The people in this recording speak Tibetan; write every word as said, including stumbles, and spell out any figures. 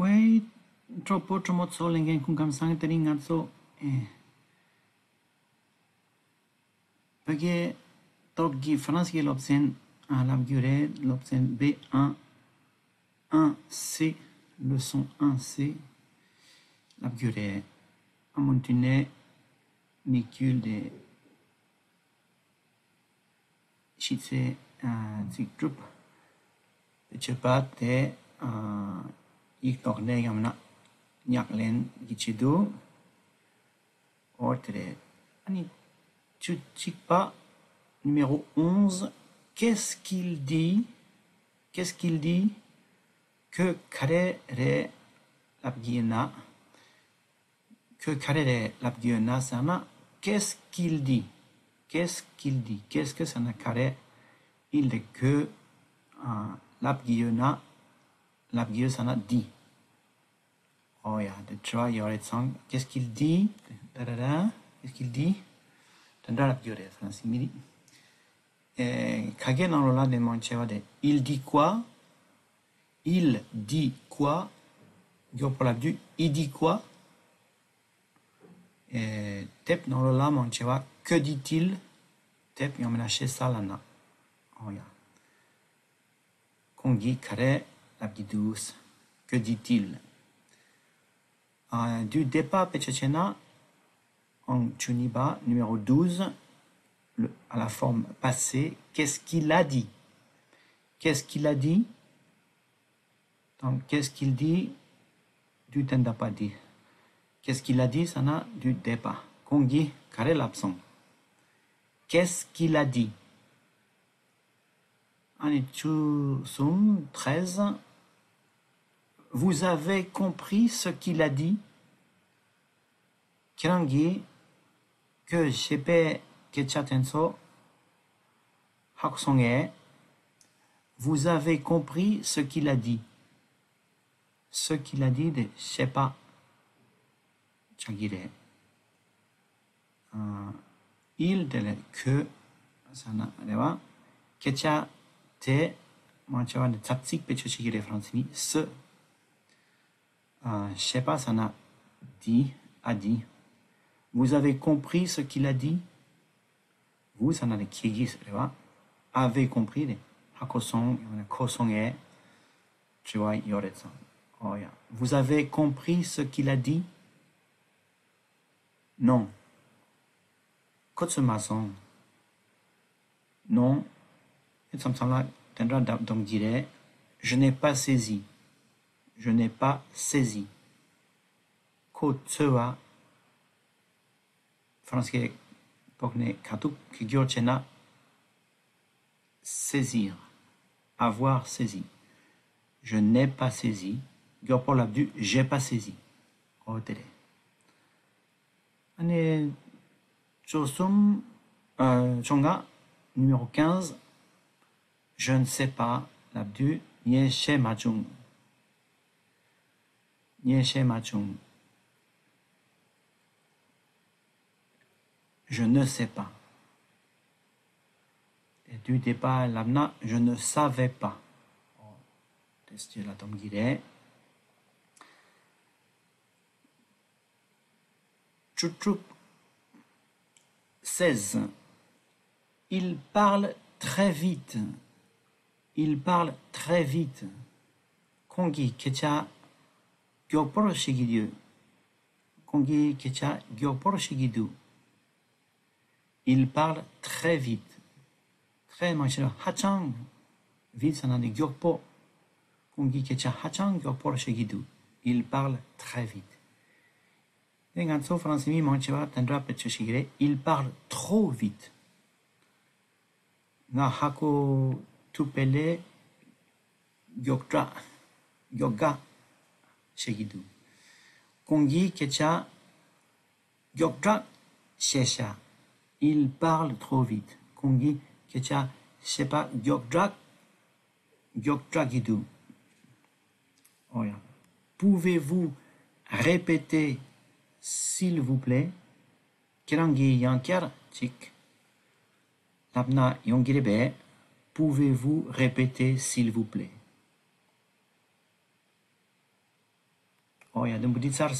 ཝེ། གྲོགས་པོ་གྲོགས་མོ་ཚོ་ལྷན་རྒྱས་སྐུ་ཁམས་བཟང་། དེ་རིང་ང་ཚོ་ཨེ། བོད་སྐད་ཏོག་གི་ཧྥ་རན་སི་སྐད་སློབ་ཚན་ཨ་བསླབ་རྒྱུ་རེད། སློབ་ཚན་B un un C, leçon un C བསླབ་རྒྱུ་རེད། ཨ་མུ་དུ་ནས་དམིགས་ཡུལ་དེ་ཕྱི་ཚེས་ཨ་ཚིག་གྲུབ་བེད་སྤྱོད་པ་དེ་ཨ་ཡིག་ཐོག་ནས་ཡང་ན་ཉག་ལེན་གྱི་ཆེད་དུ། ཨོ་དེ་རེད། ཨ་ནི་བཅུ་གཅིག་པ། numéro onze, qu'est-ce qu'il dit? Qu'est-ce qu'il dit? ཁོས་ག་རེ་རེད་ལབ་ཀྱི་ཡོད་ན། ཁོས་ག་རེ་རེད་ལབ་ཀྱི་ཡོད་ན་ཟེར་ན། Qu'est-ce qu'il dit? Qu'est-ce qu'il dit? Qu'est-ce que ཟེར་ན་ག་རེ། il དེ་ཁོས་ཨ་ལབ་ཀྱི་ཡོད་ན། ལབ་ཀྱི་ཡོད་ཟེར་ན་dit། ཨོ་ཡ། དེ་དྲི་བ་ཡོད་རེད་ཙང་། Qu'est-ce qu'il dit? ད་ད་ད། Qu'est-ce qu'il dit? དེ་འདྲ་ལབ་ཀྱི་ཡོད་རེད། ཧྥ་རན་སི་མི་རིགས། ཨེ། ཁ་སྐད་ནང་ལོགས་ལ་དེ་མང་ཆེ་བ་དེ། Il dit quoi? Il dit quoi? མགྱོགས་པོ་ལབ་དུས། Il dit quoi? ཨེ། དེབ་ནང་ལོགས་ལ་མང་ཆེ་བ། Que dit-il? དེབ་ཡང་མིན་ན་ཤེས་ས་ལབ་ན། ཨོ་ཡ། ཁོང་གིས་ག་རེ་ལབ་ཀྱི་འདུག? Que dit-il? ཨ། དུས་འདས་པ་བེད་སྤྱོད་བྱས་ན། ཨང་བཅུ་གཉིས་པ། numéro douze, le- à la forme passée, qu'est-ce qu'il a dit? Qu'est-ce qu'il a dit? དང་། Qu'est-ce qu'il dit? དུས་ད་ལྟ་བ་འདི། Qu'est-ce qu'il a dit ཟེར་ན་དུས་འདས་པ། ཁོང་གིས་ག་རེ་ལབ་སོང་། Qu'est-ce qu'il a dit? ཨ་ནི་བཅུ་གསུམ། treize. Vous avez compris ce qu'il a dit? ཁྱེད་རང་གིས་ཁོས་བཤད་པའི་སྐད་ཆ་དེ་ཚོ་ཧ་གོ་སོང་ངས། Vous avez compris ce qu'il a dit? Ce qu'il a dit དེ་བཤད་པ་ཆགས་ཀྱི་རེད། ཨ། il དེ་ལས་ཁོས་ཟེར་ན་རེད་བ། སྐད་ཆ་དེ་མང་ཆེ་བ་ནི་ཚབ་ཚིག་བེད་སྤྱོད་བྱེད་ཀྱི་རེད། ཧྥ་རན་སི་མི། ce ཨ། བཤད་པ་ཟེར་ན་dit, a dit. Vous avez compris ce qu'il a dit? Vous ཟེར་ན་ནི་ཁྱེད་ཀྱིས་རེད་བ། avez compris རེད། ཧ་གོ་སོང་ཡང་ན་གོ་སོང་ངས། དྲི་བ་ཡོད་རེད་ཙང་། ཨོ་ཡ། Vous avez compris ce qu'il a dit? Non. ཁོ་ཚོས་མ་སོང་། Non. ཨེ། མཚམས་མཚམས་ལ་དེ་འདྲ་འདྲ་འདོན་གྱི་རེད། Je n'ai pas saisi. Je n'ai pas saisi. ཁོ་ཚོས་བ། ཧྥ་རན་སི་སྐད་ཐོག་ནས་ཁ་ཐུག་གི་སྐྱོར་བྱས་ན། saisir. Avoir saisi. Je n'ai pas saisi. མགྱོགས་པོ་ལབ་དུས། J'ai pas saisi. ཨོ་དེ་རེད། ཨ་ནི་བཅུ་གསུམ། ཨ། བཅོ་ལྔ། numéro quinze. Je ne sais pas ལབ་དུས། ངས་ཤེས་མ་བྱུང་། ངས་ཤེས་མ་བྱུང་། Je ne sais pas. དེ་དུས་འདས་པ་ལབ་ན། Je ne savais pas. ཨོ། དེ་སྤྱི་ལ་སྡོམ་གྱི་རེད། བཅུ་དྲུག། seize. Il parle très vite. Il parle très vite. ཁོང་གིས་སྐད་ཆ་མགྱོགས་པོར་བཤད་ཀྱི་ཡོད། ཁོང་གིས་སྐད་ཆ་མགྱོགས་པོར་བཤད་ཀྱི་འདུག Il parle très vite. très མང་ཆེ་བ་ཧ་ཅང་། vite ཟེར་ན་ནི་མགྱོགས་པོ། ཁོང་གིས་སྐད་ཆ་ཧ་ཅང་མགྱོགས་པོར་བཤད་ཀྱི་འདུག Il parle très vite. དེ་ང་ཚོ་ཧྥ་རན་སི་མི་མང་ཆེ་བ་དེ་འདྲ་བེད་སྤྱོད་བྱེད་ཀྱི་རེད། Il parle trop vite. ང་ཧ་གོ་ཐུབ་པ་ལས་མགྱོགས་དྲགས། མགྱོགས་དྲགས་བཤད་ཀྱི་འདུག་ཁོང་གིས་སྐད་ཆ་མགྱོགས་དྲགས་བཤད་ཤག Il parle trop vite. ཁོང་གིས་སྐད་ཆ་བཤད་པ་མགྱོགས་དྲགས། མགྱོགས་དྲགས་ཀྱི་འདུག་ཨོ་ཡ། Pouvez-vous répéter, s'il vous plaît? ཁྱེད་རང་གིས་ཡང་བསྐྱར་ཅིག་ལབ་ན་ཡོང་གི་རེད་པས། Pouvez-vous répéter, s'il vous plaît? ཨོ་ཡ་འདི་འབུ་དྲི་ཚར་